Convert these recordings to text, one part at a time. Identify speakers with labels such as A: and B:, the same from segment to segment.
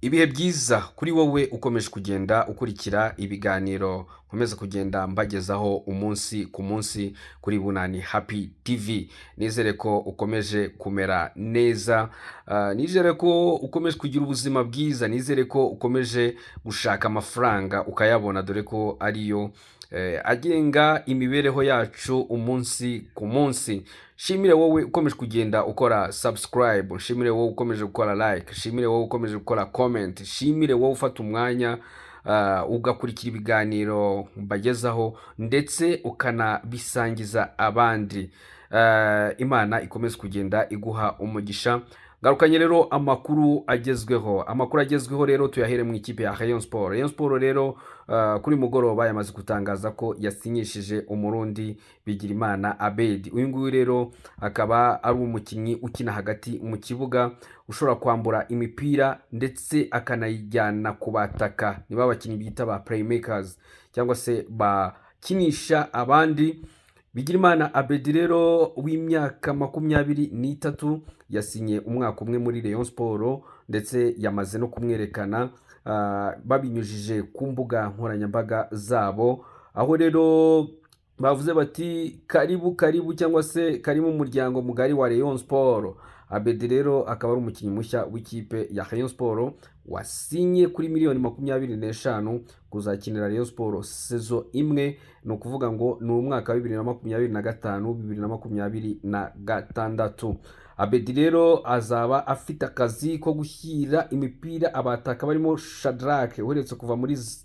A: Ibihe byiza kuri wowe ukomeje kugenda ukurikira ibiganiro nkomeza kugenda mbagezaho umunsi ku munsi kuri Bunani Happy TV. Nizere ko ukomeje kumera neza, nizere ko ukomeje kugira ubuzima bwiza, nizere ko ukomeje gushaka amafaranga ukayabona, dore ko ariyo agenga imibereho yacu umunsi ku munsi. Shimire wowe ukomeje kugenda ukora subscribe, nshimire wowe ukomeje gukora like, nshimire wowe ukomeje gukora comment, nshimire wowe ufata umwanya ugakurikira ibiganiro mbagezaho ndetse ukanabisangiza abandi. Imana ikomeze kugenda iguha umugisha. Ngarukanye rero amakuru agezweho. Amakuru agezweho rero tuyahere mu ikipe ya Rayon Sport. Rayon Sport rero kuri mugoroba yamaze gutangaza ko yasinyishije Umurundi Bigirimana Abedi. Uyu nguyu rero akaba ari umukinnyi ukina hagati mu kibuga, ushobora kwambura imipira ndetse akanayijyana ku bataka. Nibo abakinnyi bita ba playmakers cyangwa se bakinisha abandi. Bigirimana Abedi rero w'imyaka 23 yasinye umwaka umwe muri Rayon Sport, ndetse yamaze no kumwerekana babinyujije ku mbuga nkoranyambaga zabo, aho rero bavuze bati "Karibu karibu" cyangwa se "Karibu mu muryango mugari wa Rayon Sport". Abedi rero akaba ari umukinnyi mushya w'ikipe ya Rayon Sport wasinye kuri miliyoni 25 kuzakinira Rayon Sport saison imwe, ni ukuvuga ngo ni umwaka wa 2025, 2026. Abedi rero azaba afite akazi ko gushyira imipira abataka barimo Shadrack uherutse kuva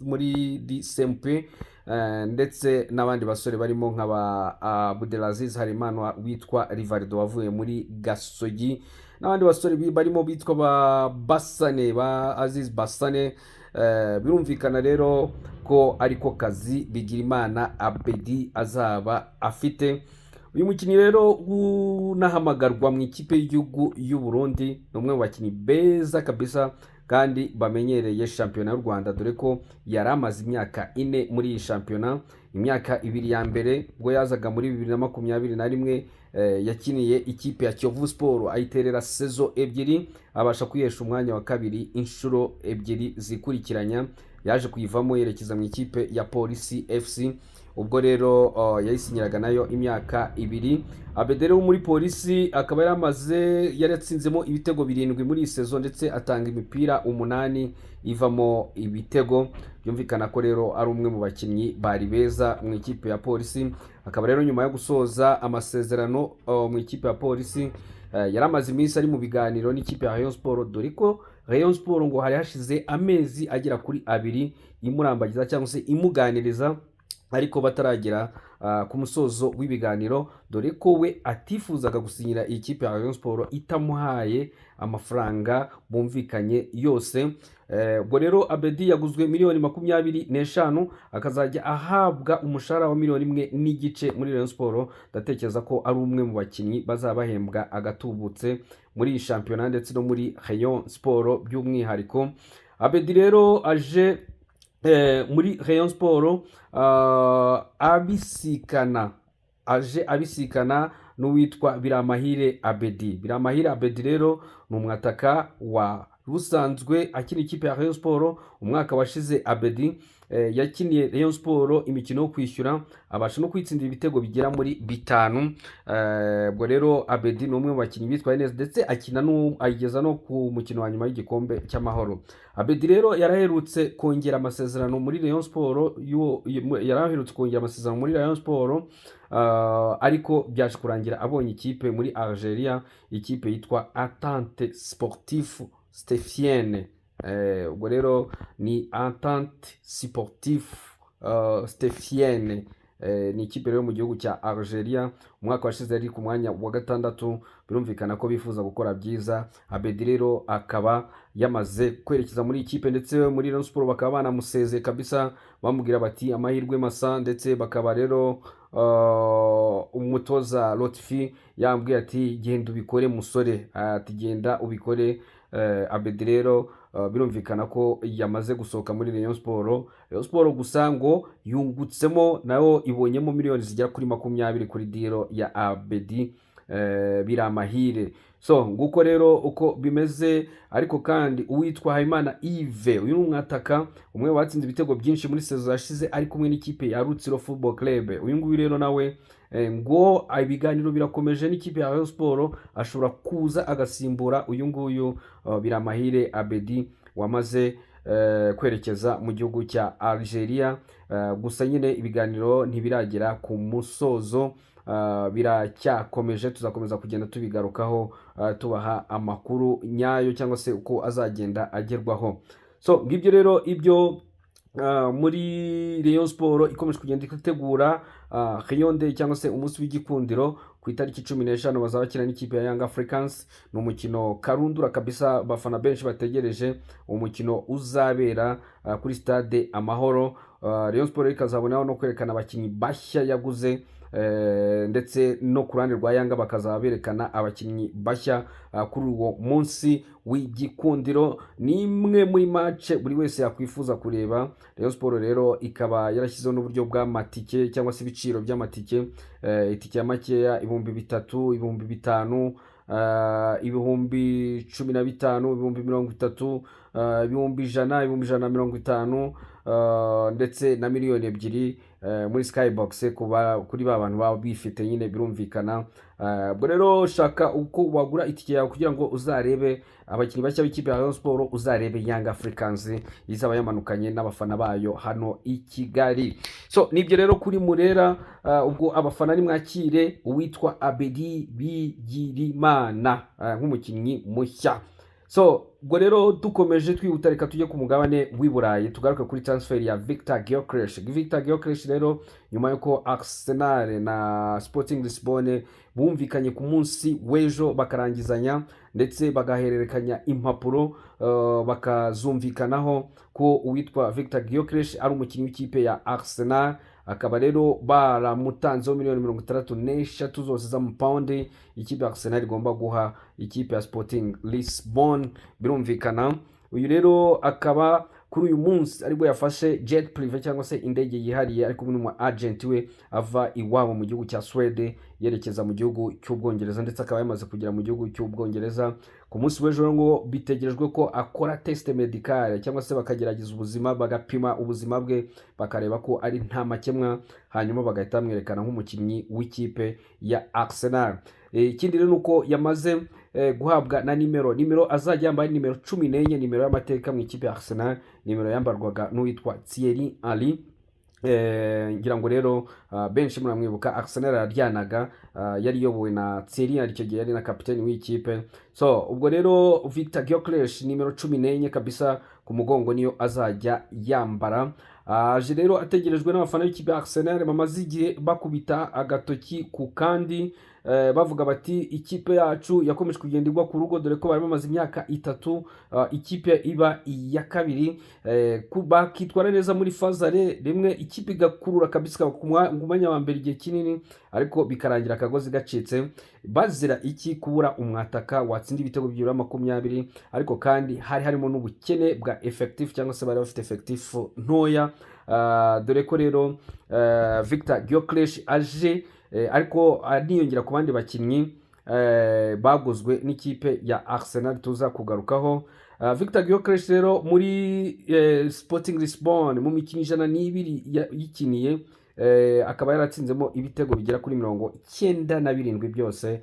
A: muri DCMP, ndetse n'abandi basore barimo nka ba Abdelaziz Harimana witwa Rivaldo wavuye muri Gasogi, n'abandi basore barimo bitwa ba Basane, ba Aziz Basane. Birumvikana rero ko ariko kazi Bigirimana Abedi azaba afite. Uyu mukinnyi rero unahamagarwa mu ikipe y'igihugu y'u Burundi, ni umwe mu bakinnyi beza kabisa kandi bamenyereye shampiyona y'u Rwanda, dore ko yari amaze imyaka 4 muri iyi shampiyona. Imyaka 2 ya mbere ubwo yazaga muri 2021, yakiniye ikipe ya Kiyovu Sport, ayiterera saison ebyiri, abasha kwihesha umwanya wa kabiri inshuro ebyiri zikurikiranya. Yaje kuyivamo yerekeza mu ikipe ya Polisi FC. Ubwo rero yayisinyiraga nayo imyaka 2. Abedi rero muri Polisi akaba yaramaze yaratsinzemo ibitego birindwi muri iyi saison, ndetse atanga imipira umunani ivamo ibitego. Byumvikana ko rero ari umwe mu bakinnyi bari beza mu ikipe ya Polisi. Akaba rero nyuma yo gusoza amasezerano mu ikipe ya Polisi, yari amaze iminsi ari mu biganiro n'ikipe ya Rayon Sport, dore ko Rayon Sport ngo hari hashize amezi agera kuri 2 imurambagiza cyangwa se imuganiriza, ariko bataragera ku musozo w'ibiganiro, dore ko we atifuzaga gusinyira iyi kipe ya Rayon Sport itamuhaye amafaranga bumvikanye yose. Ubwo rero Abedi yaguzwe miliyoni 25, akazajya ahabwa umushahara wa miliyoni 1.5 muri Rayon Sport. Ndatekereza ko ari umwe mu bakinnyi bazaba bahembwa agatubutse muri iyi shampiyona ndetse no muri Rayon Sport by'umwihariko. Abedi rero aje muri Rayon Sport abisikana, aje abisikana n'uwitwa Biramahire Abedi. Biramahire Abedi rero ni umwataka wa usanzwe akina ikipe ya Rayon Sport. Umwaka washize Abedi yakiniye Rayon Sport imikino yo kwishyura, abasha no kwitsindira ibitego bigera muri bitanu. Ubwo rero Abedi ni umwe mu bakinnyi bitwaye neza, ndetse akina ayigeza no ku mukino wa nyuma w'igikombe cy'amahoro. Abedi rero yaraherutse kongera amasezerano muri Rayon Sport, yaraherutse kongera amasezerano muri Rayon Sport, ariko byaje kurangira abonye ikipe muri Algeria, ikipe yitwa Entente Sportif Sétifienne. Ubwo rero ni Entente Sportif Sétifienne. Ni ikipe rero mu gihugu cya Algeria. Umwaka washize yari ku mwanya wa gatandatu. Birumvikana ko bifuza gukora byiza. Abedi rero akaba yamaze kwerekeza muri iyi kipe, ndetse muri Rayon Sport bakaba banamusezeye kabisa, bamubwira bati "Amahirwe masa", ndetse bakaba rero umutoza Lotfi yambwiye ati "Genda ubikore musore", ati "Genda ubikore". Abedi rero birumvikana ko yamaze gusohoka muri Rayon Sport. Rayon Sport gusa ngo yungutsemo, nayo ibonyemo miliyoni zigera kuri 20 kuri deal ya Abedi. Biramahire. So nguko rero uko bimeze. Ariko kandi uwitwa Habimana Yves, uyu ni umwataka umwe watsinze ibitego byinshi muri saison yashize ari kumwe n'ikipe ya Rutsiro Football Club. Uyu nguyu rero nawe ngo ibiganiro birakomeje n'ikipe ya Rayon Sport, ashobora kuza agasimbura uyu nguyu Biramahire Abedi wamaze kwerekeza mu gihugu cya Algeria. Gusa nyine ibiganiro ntibiragera ku musozo, biracyakomeje. Tuzakomeza kugenda tubigarukaho, tubaha amakuru nyayo cyangwa se uko azagenda agerwaho. So ngibyo rero ibyo muri Rayon Sport ikomeje kugenda itegura Rayon Day cyangwa se umunsi w'igikundiro. Ku itariki 15 bazaba bakina n'ikipe ya Young Africans. Ni umukino karundura kabisa, abafana benshi bategereje, umukino uzabera kuri Stade Amahoro. Rayon Sport ikazabonaho no kwerekana abakinnyi bashya yaguze, ndetse no ku ruhande rwa Yanga bakazaba berekana abakinnyi bashya kuri uwo munsi w'igikundiro. Ni imwe muri match buri wese yakwifuza kureba. Rayon Sport rero ikaba yarashyizeho n'uburyo bw'amatike cyangwa se ibiciro by'amatike: itike ya makeya 3000, 5000, 15,000, 30,000, 100,000, 150,000, ndetse na 2,000,000 muri skybox kuba kuri ba bantu baba bifite nyine, birumvikana. Ubwo rero shaka uko wagura itike yawe kugira ngo uzarebe abakinnyi bashya b'ikipe ya Rayon Sport, uzarebe Young Africans izaba yamanukanye n'abafana bayo hano i Kigali. So nibyo rero kuri Murera. Ubwo abafana nimwakire uwitwa Abedi Bigirimana nk'umukinnyi mushya. So ubwo rero dukomeje twihuta, reka tujye ku mugabane w'i Burayi, tugaruke kuri transfer ya Victor Gyökeres. Victor Gyökeres rero, nyuma y'uko Arsenal na Sporting Lisbonne bumvikanye ku munsi w'ejo, bakarangizanya ndetse bagahererekanya impapuro, bakazumvikanaho ko uwitwa Victor Gyökeres ari umukinnyi w'ikipe ya Arsenal, akaba rero baramutanzeho miliyoni 63 zose z'amapawundi ikipe ya Arsenal igomba guha ikipe ya Sporting Lisbon, birumvikana. Uyu rero akaba kuri uyu munsi aribwo yafashe jet privé cyangwa se indege yihariye, ari kumwe n'umu agent we, ava iwabo mu gihugu cya Swede yerekeza mu gihugu cy'Ubwongereza, ndetse akaba yamaze kugera mu gihugu cy'Ubwongereza ku munsi w'ejo. Ngo bitegerejwe ko akora test médicale cyangwa se bakagerageza ubuzima, bagapima ubuzima bwe, bakareba ko ari nta makemwa, hanyuma bagahita bamwerekana nk'umukinnyi w'ikipe ya Arsenal. Ikindi rero ni uko yamaze guhabwa na nimero. Nimero azajya yambaye nimero 14, nimero y'amateka mu ikipe ya Arsenal, nimero yambarwaga n'uwitwa Thierry Henry. Ngira ngo rero benshi muramwibuka, Arsenal yaryanaga, yari iyobowe na Thierry Henry, icyo gihe yari na kapiteni w'ikipe. So ubwo rero Victor Gyökeres, nimero 14 kabisa ku mugongo, niyo azajya yambara. Aje rero ategerejwe n'abafana b'ikipe ya Arsenal bamaze igihe bakubita agatoki ku kandi, bavuga bati ikipe yacu yakomeje kugenda igwa ku rugo, dore ko bari bamaze imyaka 3 ikipe iba iya kabiri, bakitwara neza muri fazare rimwe, ikipe igakurura kabisa ikaba ku mwanya wa mbere igihe kinini, ariko bikarangira akagozi gacitse. Bazira iki? Kubura umwataka watsinda ibitego byibura 20. Ariko kandi hari harimo n'ubukene bwa effectif cyangwa se bari bafite effectif ntoya. Dore ko rero Victor Gyökeres aje ariko aniyongera ku bandi bakinnyi baguzwe n'ikipe ya Arsenal tuza kugarukaho. Victor Gyökeres rero muri Sporting Lisbon, mu mikino 102 yikiniye, akaba yaratsinzemo ibitego bigera kuri 97 byose.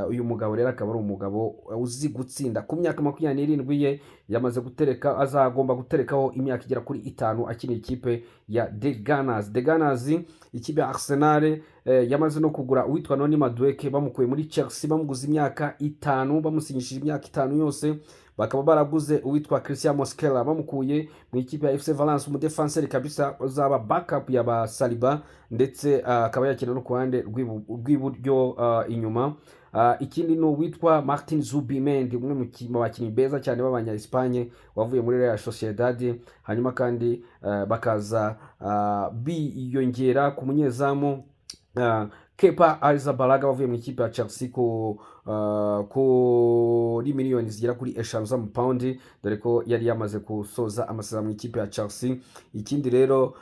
A: Uyu mugabo rero akaba ari umugabo uzi gutsinda. Ku myaka 27 ye yamaze gutereka, azagomba guterekaho imyaka igera kuri 5 akina ikipe ya The Gunners. The Gunners, ikipe ya Arsenal yamaze no kugura uwitwa Noni Madueke, bamukuye muri Chelsea, bamuguze imyaka 5, bamusinyishije imyaka 5 yose. Bakaba baraguze uwitwa Christian Mosquera, bamukuye mu ikipe ya FC Valence, umudefanseri kabisa uzaba backup ya ba Saliba, ndetse akaba yakina no ku ruhande rw'iburyo inyuma. Ikindi ni uwitwa Martin Zubimendi, umwe mu bakinnyi beza cyane b'abanya Espagne wavuye muri Real Sociedad. Hanyuma kandi bakaza biyongera ku munyezamu Kepa Arrizabalaga wavuye mu ikipe ya Chelsea ku kuri miliyoni zigera kuri 5 z'amapawundi, dore ko yari yamaze gusoza amasezerano mu ikipe ya Chelsea. Ikindi rero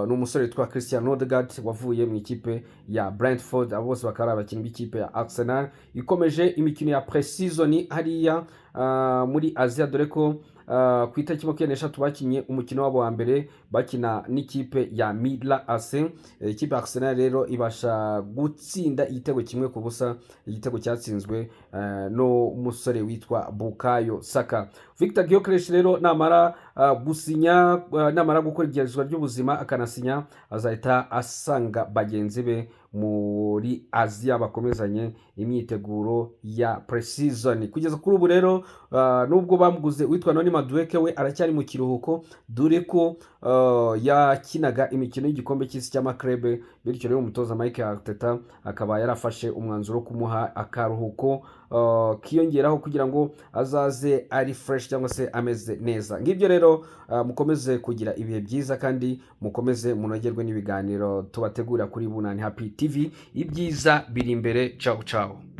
A: ni umusore witwa Christian Odegaard wavuye mu ikipe ya Brentford. Abo bose bakaba ari abakinnyi b'ikipe ya Arsenal ikomeje imikino ya pre-season hariya muri Asia, dore ko ku itariki 23 bakinnye umukino wabo wa mbere, bakina n'ikipe ya Milan AC. Ikipe ya Arsenal rero ibasha gutsinda igitego 1-0, igitego cyatsinzwe n'umusore witwa Bukayo Saka. Victor Gyökeres rero namara gusinya, namara gukora igeragezwa ry'ubuzima akanasinya, azahita asanga bagenzi be muri Aziya bakomezanye imyiteguro ya pre-season. Kugeza kuri ubu rero, nubwo bamuguze, witwa Noni Madueke we aracyari mu kiruhuko, dore ko yakinaga imikino y'igikombe cy'isi cy'amaklebe. Bityo rero umutoza Mike Arteta akaba yarafashe umwanzuro wo kumuha akaruhuko kiyongeraho kugira ngo azaze ari fresh cyangwa se ameze neza. Ngibyo rero, mukomeze kugira ibihe byiza kandi mukomeze munogerwe n'ibiganiro tubategura kuri Bunani Happy TV. Ibyiza biri imbere. Ciao ciao.